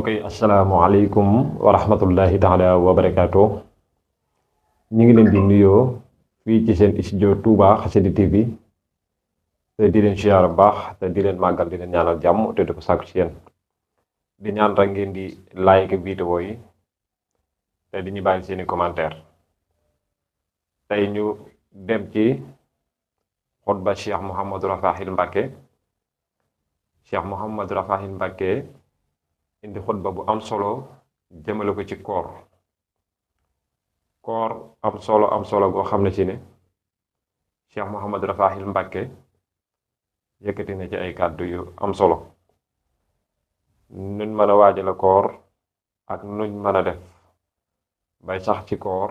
mbokk yi asalaamaaleykum wa rahmatullahi taala wa barakaatu. ñu ngi leen di nuyoo fii ci seen studio Touba Xassida TV te di leen siyaar bu baax te di leen màggal di leen ñaanal jàmm te di ko sàkku ci yéen di ñaan rek ngeen di like vidéo yi te di ñu bàyyi seeni commentaire. tey ñu dem ci xutba Cheikh Mouhamadou Rafahil Mbacké. Cheikh Mouhamadou Rafahil Mbacké indi xutba bu am solo jëmale ko ci koor am solo goo xam ne ci ne Cheikh Mouhamadou Rafahil Mbacké yëkkati na ci ay kàddu yu am solo nuñ mën a waajale koor ak nuñ mën a def bay sax ci koor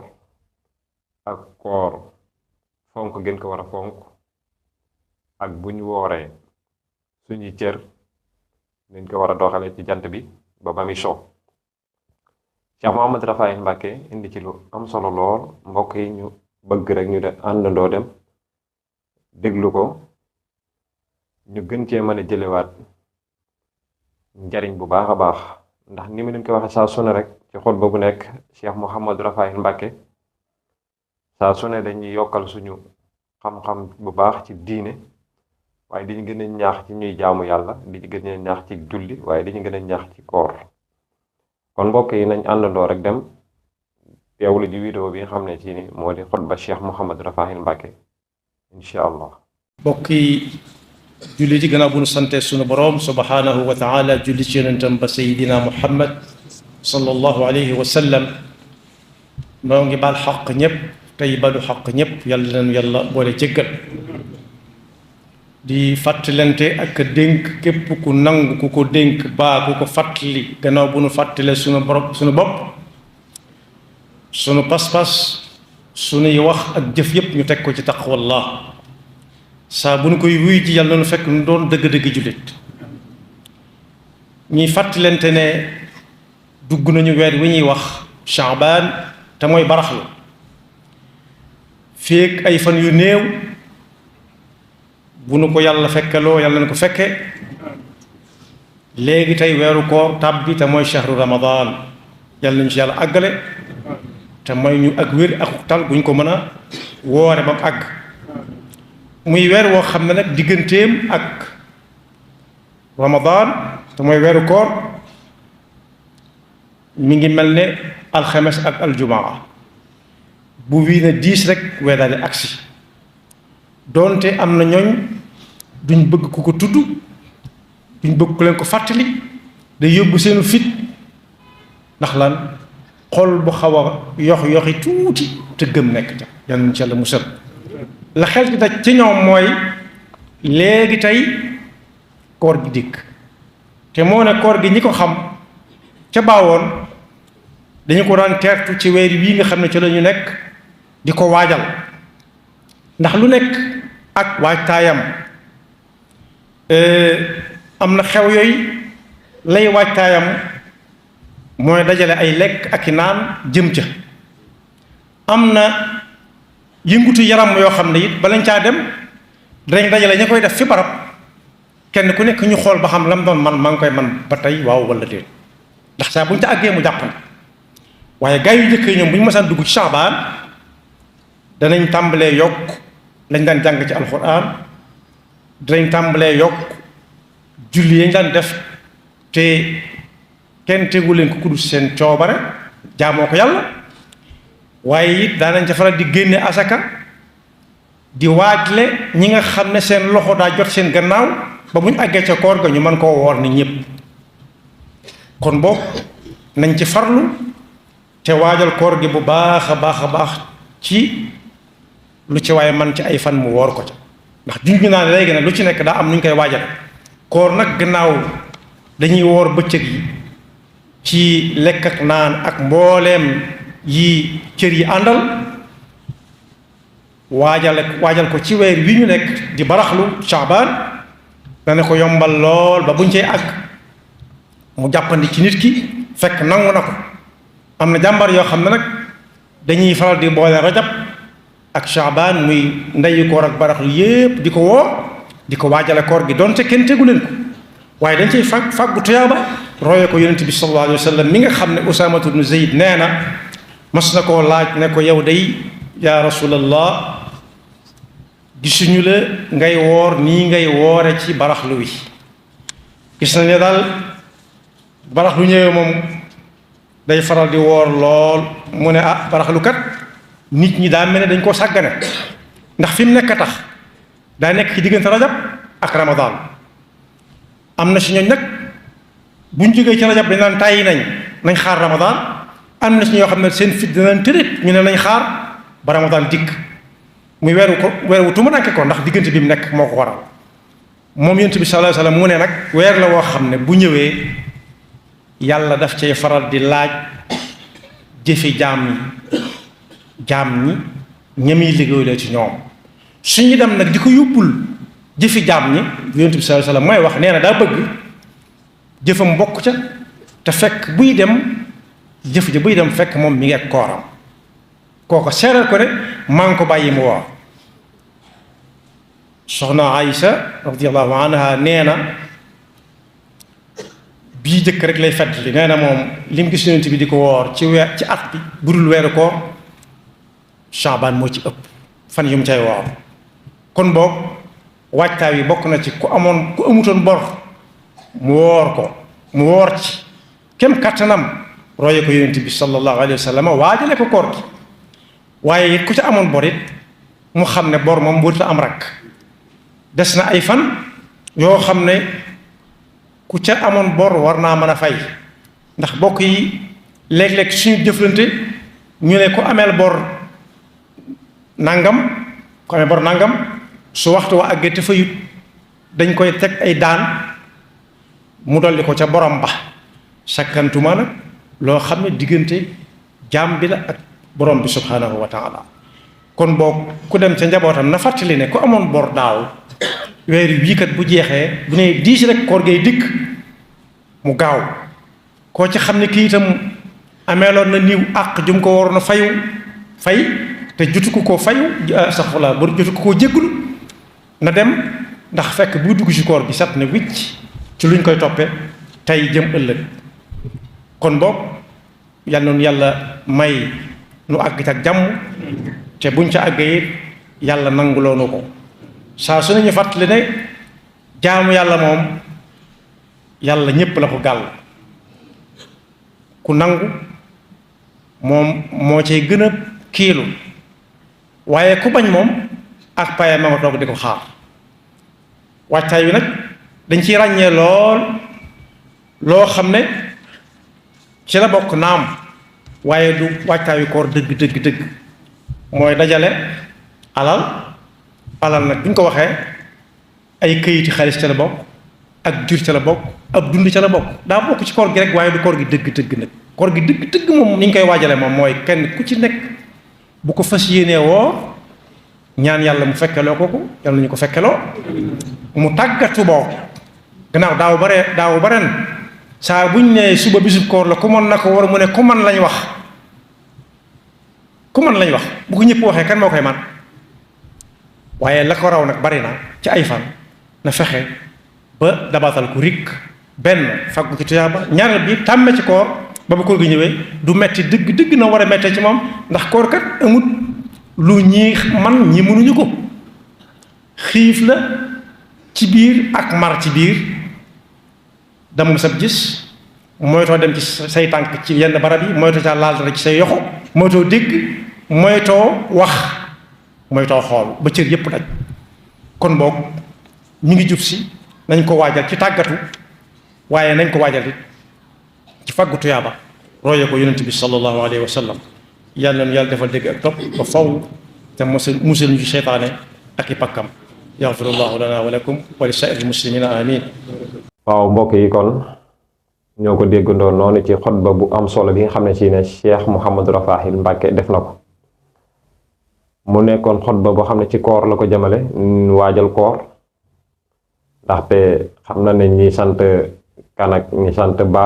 ak koor fonk gën ko war a fonk ak buñ wooree suñuy cër nuñ ko war a doxale ci jant bi ba muy so. Cheikh Mouhamadou Rafahil Mbacké indi ci lu am solo lool mbokk yi ñu bëgg rek ñu de àndandoo dem déglu ko ñu gën cee mën a jëlewaat njariñ bu baax a baax ndax ni mu leen ko waxe saa su ne rek ci xutba bu nekk Cheikh Mouhamadou Rafahil Mbacké saa su ne dañuy yokkal suñu xam-xam bu baax ci diine waaye diñu gën a ñaax ci ñuy jaamu yàlla di gën a ñaax ci julli waaye diñu gën a ñaax ci koor. kon mbokk yi nañ àndandoo rek dem teewlu ji vidéo bi nga xam ne ci ni moo di xutba Cheikh Mouhamadou Rafahil Mbacké incha allah. mbokk yi julli ci gannaaw bu nu sante sunu boroom subhanahu wa taala julli ci yonentam ba sayidina Muhammad sallallahu alayhi wa sallam noo ngi baal xaq ñëpp tey balu xaq ñëpp yàlla leen yàlla boole jéggal di fàttalante ak dénk képp ku nangu ku ko dénk baa ku ko fàttali gannaaw bu nu fàttale sunu borom sunu bopp sunu pas-pas sunuy wax ak jëf yépp ñu teg ko ci taqwallah saa bu nu koy wuy ji yàlla na nu fekk nu doon dëgg-dëgg jullit ñuy fàttalante ne dugg nañu weer wi ñuy wax Shaabaan te mooy baraxlu féeg ay fan yu néew bu nu ko yàlla fekkeloo yàlla na ko fekke léegi tey weeru koor tàbbi te mooy shahru ramadan yàlla nañu ci yàlla àggale te mooy ñu ak wér ak tal bu ñu ko mën a woore ba mu àgg muy weer woo xam ne nag digganteem ak ramadan te mooy weeru koor mi ngi mel ne alxames ak aljumaa bu wii ne 10 rek weer daal di agsi doonte am na ñooñ duñ bëgg ku ko tudd duñ bëgg ku leen ko fàttali day yóbbu seenu fit ndax lan xol bu xaw a yoxi tuuti te gëm nekk ca yal nañu ci yàlla musal la xel ci daj ci ñoom mooy léegi tey koor gi dikk te moo ne koor gi ñi ko xam ca baawoon dañu ko daan teertu ci weer wii nga xam ne ci la ñu nekk di ko waajal ndax lu nekk ak waajtaayam am na xew yooyu lay waajtaayam mooy dajale ay lekk ak i naan jëm ca am na yëngutu yaram yoo xam ne it balañ caa dem danañ dajale ña koy def fi barab kenn ku nekk ñu xool ba xam lam doon man maa ngi koy man ba tey waaw wala déet ndax saa bu ñu ca àggee mu jàpp na waaye gaa yu jëkkee ñoom bu ñu mësaan dugg ci Shaabaan danañ tàmbalee yokk lañ daan jàng ci alxuraan danañ tàmbalee yokk julli yañ daan def te kenn tegu leen ko kudu seen coobare jaamoo ko yàlla waaye it daanañ ca faral di génne asaka di waajle ñi nga xam ne seen loxo daa jot seen gannaaw ba bu ñu àggee ca koor ga ñu mën koo woor ni ñépp kon boog nañ ci farlu te waajal koor gi bu baax a baax a baax ci lu ci waaye man ci ay fan mu woor ko ca ndax junj naa ne léegi nag lu ci nekk daa am nu ñu koy waajal koor nag gannaaw dañuy woor bëccëg yi ci lekk ak naan ak mbooleem yi cër yi àndal waajal ko ci weer wi ñu nekk di baraxlu Shaabaan dana ko yombal lool ba buñ cee àgg mu jàppandi ci nit ki fekk nangu na ko am na jàmbar yoo xam ne nag dañuy faral di boole rajab ak Shaabaan muy ndeyu koor ak baraxlu yépp di ko waajale koor gi doonte kenn tegu leen ko waaye dañ cay fàggu tuyaaba roye ko yonent bi sallallahu alayhi wa sallam mi nga xam ne Usaamatu bnu Zayd nee na mas na koo laaj ne ko yow day yaa rasulallah gisuñu la ngay woor nii ngay woore ci baraxlu wi gis nañ ne daal baraxlu ñëwee moom day faral di woor lool mu ne ah baraxlu kat nit ñi daa mel ne dañ koo sàggane ndax fi mu nekk a tax daa nekk ci diggante rajab ak ramadan am na si ñooñ nag buñ jógee ci rajab dañ naan tàyyi nañ xaar ramadan am na si ñoo xam ne seen fit dinañ tërét ñu ne nañ xaar ba ramadan dikk muy weeru tumaranke ko ndax diggante bi mu nekk moo ko waral moom yonent bi sallallahu alayhi wasallam mu ne nag weer la woo xam ne bu ñëwee yàlla daf cay faral di laaj jëfi jaam ñi ñami liggéey ci ñoom suñu dem nag di ko yóbbul jëfi jaam ñi yonent bi sallallahu alayhi wasallam mooy wax nee na daa bëgg jëfam bokk ca te fekk buy dem jëf ja buy dem fekk moom mi ngi ak kooram kooko seeral ko ne maa ngi ko bàyyi mu woor soxna Aïcha radiyallahu anha nee na bii jëkk rek lay fedd li nee na moom li mu gis yonent bi di ko woor ci at bi budul weeru koor Shaabaan moo ci ëpp fan yu mu cay woor kon boog waajtaay yi bokk na ci ku amutoon bor mu woor ko mu woor ci kem kattanam roye ko yonent bi sallallahu alayhi wa sallam waajale ko koor gi waaye it ku ca amoon bor it mu xam ne bor moom warut a am rakk des na ay fan yoo xam ne ku ca amoon bor war naa mën a fay ndax bokk yi léeg-léeg suñu jëflante ñu ne ku ameel bor nangam ku amee bor nangam su waxtu wa àggee te fayut dañ koy teg ay daan mu dolli ko ca borom ba sakkantuma nag loo xam ne diggante jaam bi la ak borom bi subhanahu wa taala kon boo ku dem ca njabootam na fàttali ne ku amoon bor daaw weer wii kat bu jeexee bu ne diis rek koor gay dikk mu gaaw koo ci xam ne kii itam ameeloon na niiw àq jum ko waroon a fay te jotu ko koo fayu sax wala ba jotu ko koo jéggulu na dem ndax fekk buy dugg ci koor gi sat na wicc ci luñ koy toppe tey jëm ëllëg kon boog yal noonu yàlla may nu àgg ci ak jàmm te buñ ca àggee it yàlla nanguloonu ko saa su nañu fàttali ne jaamu yàlla moom yàlla ñépp la ko gàll ku nangu moom moo cay gën a kiilu waaye ku bañ moom ak paye ma nga toog di ko xaar waajtaay wi nag dañ ciy ràññee loo xam ne ci la bokk naam waaye du waajtaayu koor dëgg mooy dajale alal nag bu ñu ko waxee ay këyiti xaalis ca la bokk ak jur ca la bokk ab dund ca la bokk daa bokk ci koor gi rek waaye du koor gi dëgg nag koor gi dëgg moom ni ñu koy waajale moom mooy kenn ku ci nekk bu ko fas yéenee woor ñaan yàlla mu fekkeloo ko yàlla nañu ko fekkeloo mu tàggatu boo gannaaw daaw ba ren saa buñ ne suba bisub koor la ku mën na ko war mu ne ku man lañ wax bu ko ñëpp waxee kan moo koy man waaye la ko raw nag bari na ci ay fan na fexe ba dabaatal ko rik benn faggu ci tuyaaba ñaareel bi tàmme ci koor ba koor gi ñëwee du metti dëgg na war a mettee ci moom ndax koor kat amut lu ñi man ñi mënuñu ko xiif la ci biir ak mar ci biir damm sab gis moytoo dem ci say tànk ci yenn barab yi moytoo caa laal dara ci say yoxo moytoo dégg moytoo wax moytoo xool ba cër yépp daj kon boog ñu ngi jub si nañ ko waajal ci tàggatu waaye nañ ko waajal it ci fàggu tuyaaba roye ko yonent bi sallallahu alayhi wa sallam yàlla na yàlla defal dégg ak topp ba faw te musal ñu ci seytaane ak i pakkam yaxfirullahu lana wa lakum wa li saa'iril muslimina amin waaw mbokk yi kon ñoo ko déggandoo noonu ci xutba bu am solo bi nga xam ne ci ne Cheikh Mouhamadou Rafahil Mbacké def na ko mu nekkoon xutba boo xam ne ci koor la ko jëmale waajal koor ndaxte xam na ne ñi sant kan ak ñi sant Ba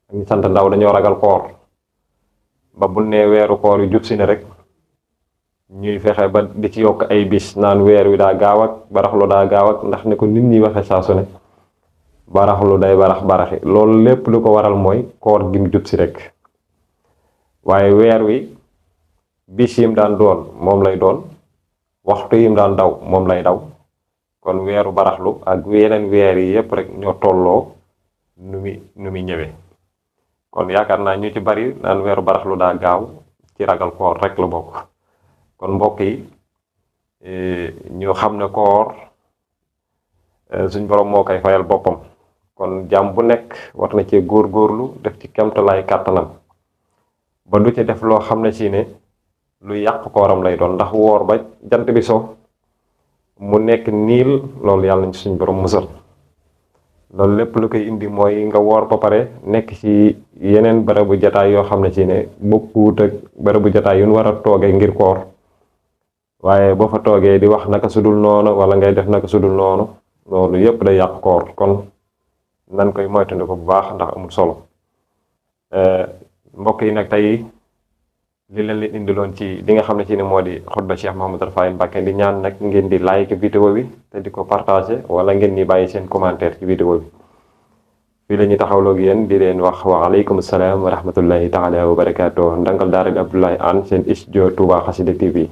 ak ñi sant Ndaw dañoo ragal koor ba bu ne weeru koor yu jub si ne rek ñuy fexe ba di ci yokk ay bis naan weer wi daa gaaw ak baraxlu daa gaaw ak ndax ne ko nit ñi waxe saa su ne baraxlu day baraxi loolu lépp lu ko waral mooy koor gi mu jub si rek. waaye weer wi bis yim daan doon moom lay doon waxtu yim daan daw moom lay daw kon weeru baraxlu ak yeneen weer yi yépp rek ñoo tolloo nu mi ñëwee kon yaakaar naa ñu ci bari naan weeru baraxlu daa gaaw ci ragal koor rek la bokk. kon mbokk yi ñu xam ne koor suñ borom moo koy fayal boppam kon jàmm bu nekk war na ci góorgóorlu def ci kemtalaay kàttanam ba du ci def loo xam ne ci ne lu yàq kooram lay doon ndax woor ba jant bi so mu nekk niil loolu yàlla nañ ci suñ borom musal. loolu lépp lu koy indi mooy nga woor ba pare nekk ci yeneen bërëbu jataay yoo xam ne ci ne bokkuwut ak bërëbu jataay yu ñu war a toogee ngir koor waaye boo fa toogee di wax naka sudul noonu wala ngay def naka sudul noonu loolu yépp day yàq koor kon nan koy moytandiku bu baax ndax amul solo. mbokk yi nag tey li leen leen indiloon ci li nga xam ne ci ne moo di xutba Cheikh Mouhamadou Rafahi Mbacké di ñaan nag ngeen di like vidéo bi te di ko partager wala ngeen ni bàyyi seen commentaire ci vidéo bi fii la ñuy taxawloo ak yéen di leen wax wa aleykum salaam wa rahmatullahi taala wa barakaatu ndangal daara bi Abdoulaye Anne seen studio Touba Xassida TV